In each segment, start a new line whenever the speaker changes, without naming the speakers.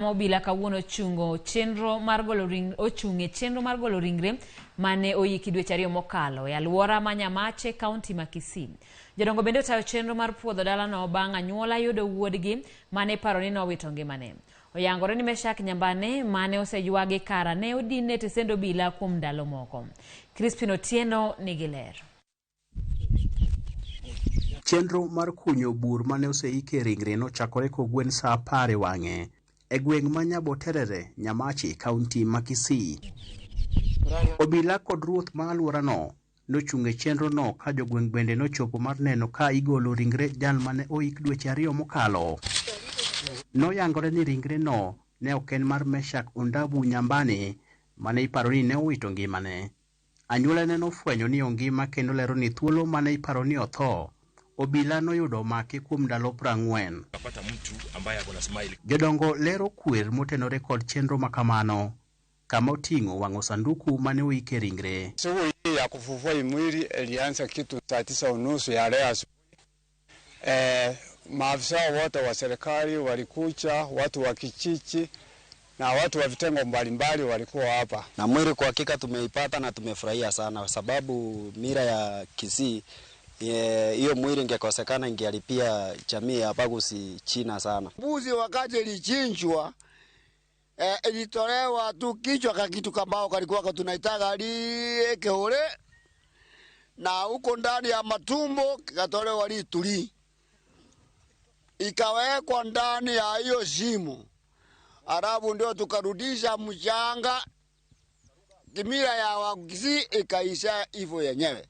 Obila kawuono ochungo chenro mar golo ring ochung' e chenro mar golo ringre mane oyiki dweche 2 mokalo e alwora ma Nyamache, kaunti ma Kisii. Jodongo bende otayo chenro mar puodho dalano bang' anyuola yudo wuodgi mane iparo ni nowito ngimane. Oyangore ni Meshak Nyambane mane oseywagi kara ne odin e tesend obila kuom ndalo moko. Crispin Otieno nigi ler.
Chenro mar kunyo bur mane oseike ringre nochakore kogwen saa 10 e wang'e e gweng' ma Nyaboterere, Nyamache, kaunti ma Kisii. Obila kod ruoth ma alworano nochung' e chenrono ka jogweng' bende nochopo mar neno ka igolo ringre jal mane oik dweche 2 mokalo. Noyangore ni ringreno ne ok en mar Meshak Ondabu Nyambane mane iparo ni ne owito ngimane. Anyuolane nofwenyo ni ongima kendo lero ni thuolo mane iparo ni otho, obila noyudo omake kuom ndalo 40.
Kapata mtu ambaye ako na smile.
Jodongo lero kwer motenore kod chenro makamano, kama oting'o wang'o sanduku mane oike ringre.
Shughuli hii ya kufufua mwili ilianza kitu saa 9:30 ya leo asubuhi. Maafisa wote wa serikali walikuja, watu wa kijiji na watu wa vitengo mbalimbali walikuwa hapa.
Na mwili kwa hakika tumeipata na tumefurahia sana kwa sababu mila ya Kisii, hiyo mwili ingekosekana ingeharibia jamii ya Bagusi China sana.
Mbuzi wakati ilichinjwa, ilitolewa tu kichwa ka kitu kambao kalikuwa tunaitaga liekehore, na huko ndani ya matumbo kikatolewa lituli, ikawekwa ndani ya hiyo shimo. Alafu ndio tukarudisha mchanga, kimila ya Wakisii ikaisha hivyo yenyewe.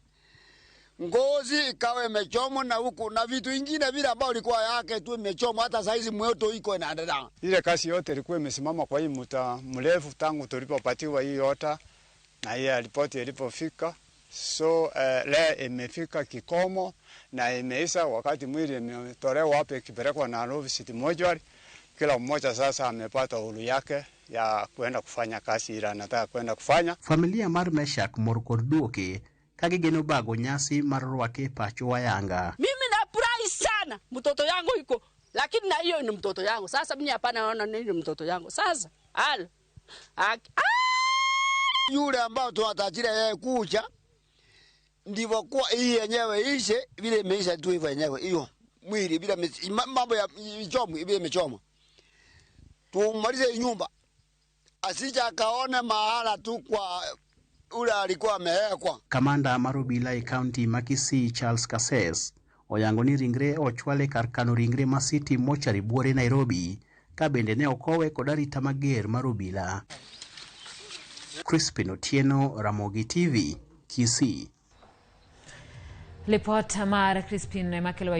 Ngozi ikawa imechomwa na huku na vitu vingine vile ambao ilikuwa yake tu imechomwa, hata saizi moto iko inaendelea.
Ile kazi yote ilikuwa imesimama kwa hii muda mrefu tangu tulipopatiwa hii yota na hii ripoti ilipofika. So leo imefika kikomo na imeisha. Wakati mwili imetolewa hapa ikipelekwa Nairobi City Mortuary, kila mmoja sasa amepata uhuru yake ya kwenda kufanya kazi ile anataka kwenda kufanya.
Familia mar Meshak mor kod duoke ka gigeno bago nyasi mar rwake pacho wayanga.
Mimi nafurahi sana, mtoto yangu iko, lakini na hiyo ni mtoto yangu. Sasa mimi hapana naona nini mtoto yangu. Sasa halo.
Yule ambao tunatarajia yeye kuja ndivyo kwa hii yenyewe ishe vile imeisha tu hivyo yenyewe hiyo mwili bila mambo ya michomo vile imechoma. Tumalize nyumba asija akaone mahala tu kwa ule alikuwa amewekwa.
Kamanda mar obila e kaunti ma Kisii Charles Kases oyango ni ringre ochwale kar kano ringre ma City Mortuary buore Nairobi, ka bende ne okowe kod arita mager mar obila. Crispin Otieno, Ramogi TV, Kisii.
Lipot mar Crispin ema kelo.